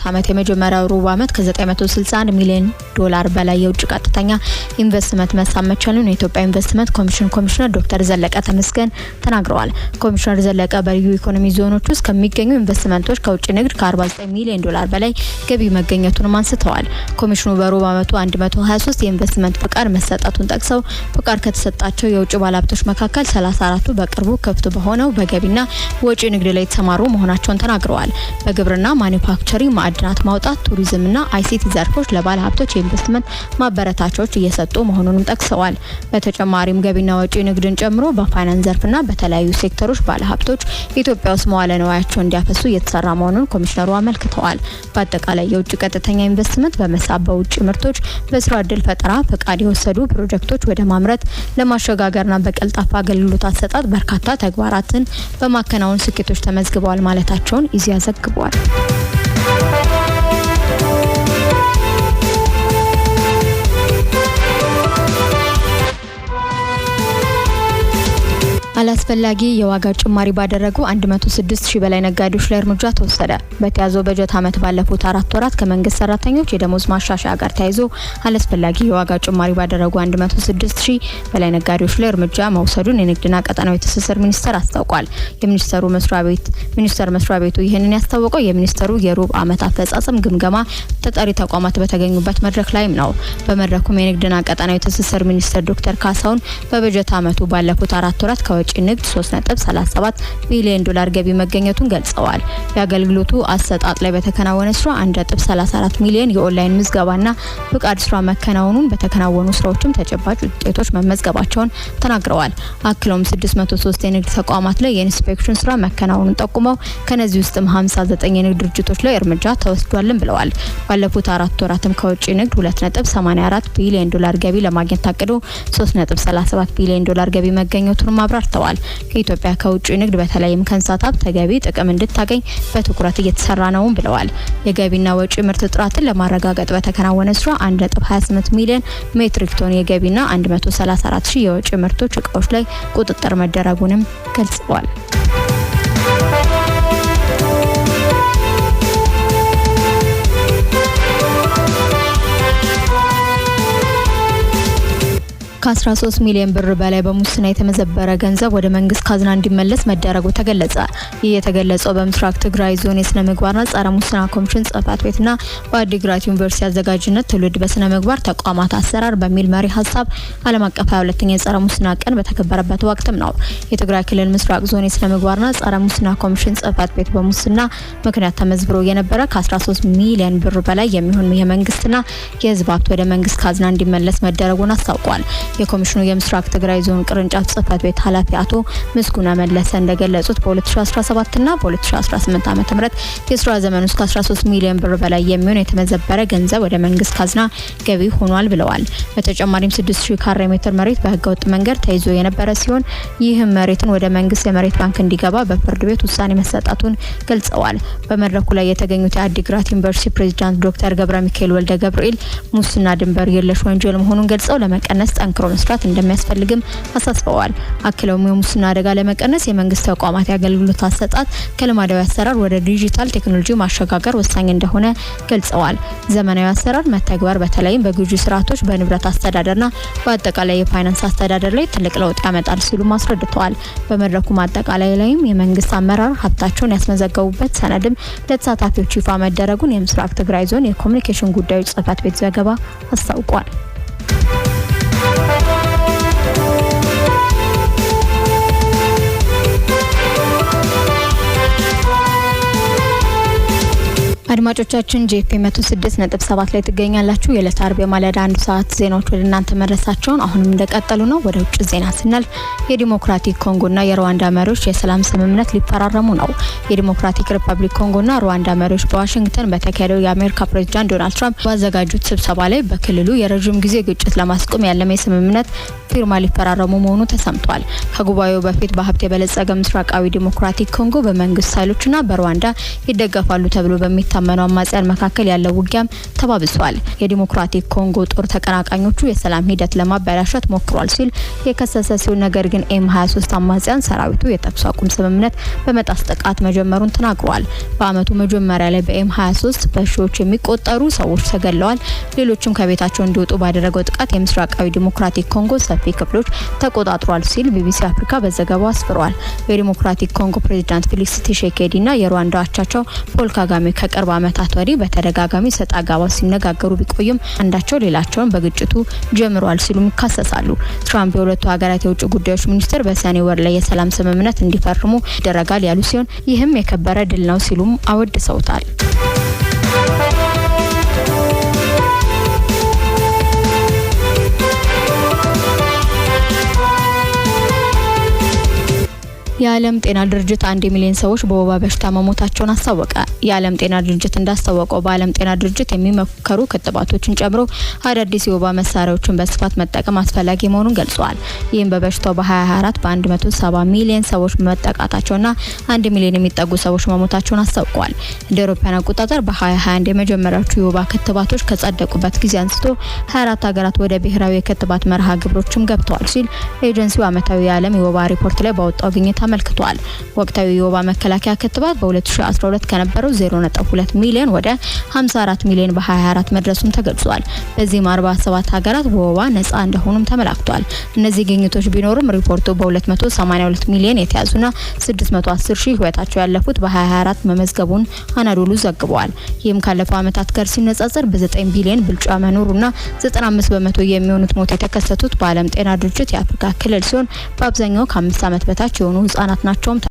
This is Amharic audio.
ዓመት የመጀመሪያው ሩብ ዓመት ከ961 ሚሊዮን ዶላር በላይ የውጭ ቀጥተኛ ኢንቨስትመንት መሳብ መቻሉን የኢትዮጵያ ኢንቨስትመንት ኮሚሽን ኮሚሽነር ዶክተር ዘለቀ ተመስገን ተናግረዋል። ኮሚሽነር ዘለቀ በልዩ ኢኮኖሚ ዞኖች ውስጥ ከሚገኙ ኢንቨስትመንቶች ከውጭ ንግድ ከ49 ሚሊዮን ዶላር በላይ ገቢ መገኘቱንም አንስተዋል። ኮሚሽኑ በሩብ ዓመቱ 123 የኢንቨስትመንት ፍቃድ መሰጠቱን ጠቅሰው ፍቃድ ከተሰጣቸው የውጭ ባለሀብቶች መካከል 34ቱ በቅርቡ ክፍት በሆነው በገቢና ወጪ ንግድ ላይ የተሰማሩ መሆናቸውን ተናግረዋል። በግብርና፣ ማኒፋክቸሪንግ፣ ማዕድናት ማውጣት፣ ቱሪዝምና ICT ዘርፎች ለባለ ሀብቶች የኢንቨስትመንት ማበረታቻዎች እየሰጡ መሆኑንም ጠቅሰዋል። በተጨማሪም ገቢና ወጪ ንግድን ጨምሮ በፋይናንስ ዘርፍና በተለያዩ ሴክተሮች ባለ ሀብቶች ኢትዮጵያ ውስጥ መዋለ ንዋያቸውን እንዲያፈሱ እየተሰራ መሆኑን ኮሚሽነሩ አመልክተዋል። በአጠቃላይ የውጭ ቀጥተኛ ኢንቨስትመንት በመሳብ በውጭ ምርቶች በስራ እድል ፈጠራ ፈቃድ የወሰዱ ፕሮጀክቶች ወደ ማምረት ለማሸጋገርና በቀልጣፋ አገልግሎት አሰጣጥ በርካታ ተግባራትን በማከናወን ስኬቶች ተመዝግበዋል ማለታቸውን ኢዜአ ዘግቧል። አላስፈላጊ የዋጋ ጭማሪ ባደረጉ 106 ሺህ በላይ ነጋዴዎች ላይ እርምጃ ተወሰደ። በተያዘው በጀት ዓመት ባለፉት 4 ወራት ከመንግስት ሰራተኞች የደሞዝ ማሻሻያ ጋር ተያይዞ አላስፈላጊ የዋጋ ጭማሪ ባደረጉ 106 ሺህ በላይ ነጋዴዎች ላይ እርምጃ መውሰዱን የንግድና ቀጠናዊ ትስስር ሚኒስቴር አስታውቋል። የሚኒስቴሩ መስሪያ ቤት ሚኒስቴር መስሪያ ቤቱ ይህንን ያስታወቀው የሚኒስቴሩ የሩብ ዓመት አፈጻጸም ግምገማ ተጠሪ ተቋማት በተገኙበት መድረክ ላይም ነው። በመድረኩም የንግድና ቀጠናዊ ትስስር ሚኒስትር ዶክተር ካሳሁን በበጀት ዓመቱ ባለፉት 4 ወራት ከወጪ ንግድ 3.37 ቢሊዮን ዶላር ገቢ መገኘቱን ገልጸዋል። የአገልግሎቱ አሰጣጥ ላይ በተከናወነ ስራ 1.34 ሚሊዮን የኦንላይን ምዝገባና ፍቃድ ስራ መከናወኑን፣ በተከናወኑ ስራዎችም ተጨባጭ ውጤቶች መመዝገባቸውን ተናግረዋል። አክለውም 603 የንግድ ተቋማት ላይ የኢንስፔክሽን ስራ መከናወኑን ጠቁመው ከነዚህ ውስጥም 59 የንግድ ድርጅቶች ላይ እርምጃ ተወስዷል ብለዋል። ባለፉት 4 ወራትም ከውጭ ንግድ 2.84 ቢሊዮን ዶላር ገቢ ለማግኘት ታቅዶ 3.37 ቢሊዮን ዶላር ገቢ መገኘቱንም አብራርተዋል። ከኢትዮጵያ ከውጭ ንግድ በተለይም ከእንስሳት ሀብት ተገቢ ጥቅም እንድታገኝ በትኩረት እየተሰራ ነው ብለዋል። የገቢና ወጪ ምርት ጥራትን ለማረጋገጥ በተከናወነ ስራ 1.28 ሚሊዮን ሜትሪክ ቶን የገቢና 134 ሺህ የወጪ ምርቶች እቃዎች ላይ ቁጥጥር መደረጉንም ገልጸዋል። ከ13 ሚሊዮን ብር በላይ በሙስና የተመዘበረ ገንዘብ ወደ መንግስት ካዝና እንዲመለስ መደረጉ ተገለጸ። ይህ የተገለጸው በምስራቅ ትግራይ ዞን የስነ ምግባርና ጸረ ሙስና ኮሚሽን ጽህፈት ቤትና በአዲግራት ዩኒቨርሲቲ አዘጋጅነት "ትውልድ በስነ ምግባር ተቋማት አሰራር" በሚል መሪ ሀሳብ ዓለም አቀፍ 22ኛ የጸረ ሙስና ቀን በተከበረበት ወቅትም ነው። የትግራይ ክልል ምስራቅ ዞን የስነ ምግባርና ጸረ ሙስና ኮሚሽን ጽህፈት ቤት በሙስና ምክንያት ተመዝብሮ የነበረ ከ13 ሚሊዮን ብር በላይ የሚሆን የመንግስትና የህዝብ ሀብት ወደ መንግስት ካዝና እንዲመለስ መደረጉን አስታውቋል። የኮሚሽኑ የምስራቅ ትግራይ ዞን ቅርንጫፍ ጽህፈት ቤት ኃላፊ አቶ ምስጉና መለሰ እንደገለጹት በ2017 እና በ2018 ዓ.ም የስራ ዘመን ውስጥ ከ13 ሚሊዮን ብር በላይ የሚሆን የተመዘበረ ገንዘብ ወደ መንግስት ካዝና ገቢ ሆኗል ብለዋል። በተጨማሪም 6000 ካሬ ሜትር መሬት በህገወጥ መንገድ ተይዞ የነበረ ሲሆን ይህም መሬትን ወደ መንግስት የመሬት ባንክ እንዲገባ በፍርድ ቤት ውሳኔ መሰጠቱን ገልጸዋል። በመድረኩ ላይ የተገኙት የአዲግራት ዩኒቨርሲቲ ፕሬዚዳንት ዶክተር ገብረ ሚካኤል ወልደ ገብርኤል ሙስና ድንበር የለሽ ወንጀል መሆኑን ገልጸው ለመቀነስ ጠንክሮ መስራት እንደሚያስፈልግም አሳስበዋል። አክለውም የሙስና አደጋ ለመቀነስ የመንግስት ተቋማት የአገልግሎት አሰጣጥ ከልማዳዊ አሰራር ወደ ዲጂታል ቴክኖሎጂ ማሸጋገር ወሳኝ እንደሆነ ገልጸዋል። ዘመናዊ አሰራር መተግበር በተለይም በግዢ ስርዓቶች፣ በንብረት አስተዳደርና በአጠቃላይ የፋይናንስ አስተዳደር ላይ ትልቅ ለውጥ ያመጣል ሲሉም አስረድተዋል። በመድረኩ ማጠቃለያ ላይም የመንግስት አመራር ሀብታቸውን ያስመዘገቡበት ሰነድም ለተሳታፊዎች ይፋ መደረጉን የምስራቅ ትግራይ ዞን የኮሚኒኬሽን ጉዳዮች ጽህፈት ቤት ዘገባ አስታውቋል። አድማጮቻችን፣ ጄፒ 106.7 ላይ ትገኛላችሁ። የዕለተ አርብ የማለዳ 1 ሰዓት ዜናዎች ወደ እናንተ መድረሳቸውን አሁንም እንደቀጠሉ ነው። ወደ ውጭ ዜና ስናልፍ የዲሞክራቲክ ኮንጎና የሩዋንዳ መሪዎች የሰላም ስምምነት ሊፈራረሙ ነው። የዲሞክራቲክ ሪፐብሊክ ኮንጎና ሩዋንዳ መሪዎች በዋሽንግተን በተካሄደው የአሜሪካ ፕሬዚዳንት ዶናልድ ትራምፕ ባዘጋጁት ስብሰባ ላይ በክልሉ የረዥም ጊዜ ግጭት ለማስቆም ያለመ የስምምነት ፊርማ ሊፈራረሙ መሆኑ ተሰምቷል። ከጉባኤው በፊት በሀብት የበለጸገ ምስራቃዊ ዲሞክራቲክ ኮንጎ በመንግስት ኃይሎችና በሩዋንዳ ይደገፋሉ ተብሎ በሚታመኑ በሚታመኑ አማጽያን መካከል ያለው ውጊያም ተባብሷል። የዲሞክራቲክ ኮንጎ ጦር ተቀናቃኞቹ የሰላም ሂደት ለማበላሸት ሞክሯል ሲል የከሰሰ ሲሆን ነገር ግን ኤም 23 አማጽያን ሰራዊቱ የተኩስ አቁም ስምምነት በመጣስ ጥቃት መጀመሩን ተናግሯል። በአመቱ መጀመሪያ ላይ በኤም 23 በሺዎች የሚቆጠሩ ሰዎች ተገድለዋል። ሌሎችም ከቤታቸው እንዲወጡ ባደረገው ጥቃት የምስራቃዊ ዲሞክራቲክ ኮንጎ ሰፊ ክፍሎች ተቆጣጥሯል ሲል ቢቢሲ አፍሪካ በዘገባው አስፍሯል። የዲሞክራቲክ ኮንጎ ፕሬዚዳንት ፌሊክስ ቲሼኬዲ እና የሩዋንዳ አቻቸው ፖል ካጋሜ ከቅርብ ዓመታት ወዲህ በተደጋጋሚ ሰጣ ገባ ሲነጋገሩ ቢቆይም አንዳቸው ሌላቸውን በግጭቱ ጀምሯል ሲሉም ይካሰሳሉ። ትራምፕ የሁለቱ ሀገራት የውጭ ጉዳዮች ሚኒስትር በሰኔ ወር ላይ የሰላም ስምምነት እንዲፈርሙ ይደረጋል ያሉ ሲሆን ይህም የከበረ ድል ነው ሲሉም አወድሰውታል። የዓለም ጤና ድርጅት 1 ሚሊዮን ሰዎች በወባ በሽታ መሞታቸውን አስታወቀ። የዓለም ጤና ድርጅት እንዳስታወቀው በዓለም ጤና ድርጅት የሚመከሩ ክትባቶችን ጨምሮ አዳዲስ የወባ መሳሪያዎችን በስፋት መጠቀም አስፈላጊ መሆኑን ገልጿል። ይህም በበሽታው በ2024 በ170 ሚሊዮን ሰዎች መጠቃታቸውና 1 ሚሊዮን የሚጠጉ ሰዎች መሞታቸውን አስታውቋል። እንደ አውሮፓውያን አቆጣጠር በ2021 የመጀመሪያዎቹ የወባ ክትባቶች ከጸደቁበት ጊዜ አንስቶ 24 ሀገራት ወደ ብሔራዊ የክትባት መርሃ ግብሮችም ገብተዋል ሲል ኤጀንሲው ዓመታዊ የዓለም የወባ ሪፖርት ላይ ባወጣው ግኝት አመልክቷል። ወቅታዊ የወባ መከላከያ ክትባት በ2012 ከነበረው 0.2 ሚሊዮን ወደ 54 ሚሊዮን በ2024 መድረሱም ተገልጿል። በዚህም 47 ሀገራት በወባ ነጻ እንደሆኑም ተመላክቷል። እነዚህ ግኝቶች ቢኖሩም ሪፖርቱ በ282 ሚሊዮን የተያዙና 610 ሺህ ህይወታቸው ያለፉት በ2024 መመዝገቡን አናዶሉ ዘግቧል። ይህም ካለፈው ዓመታት ጋር ሲነጻጸር በ9 ቢሊዮን ብልጫ መኖሩና 95% የሚሆኑት ሞት የተከሰቱት በዓለም ጤና ድርጅት የአፍሪካ ክልል ሲሆን በአብዛኛው ከ5 ዓመት በታች የሆኑ ህጻናት ናቸውም።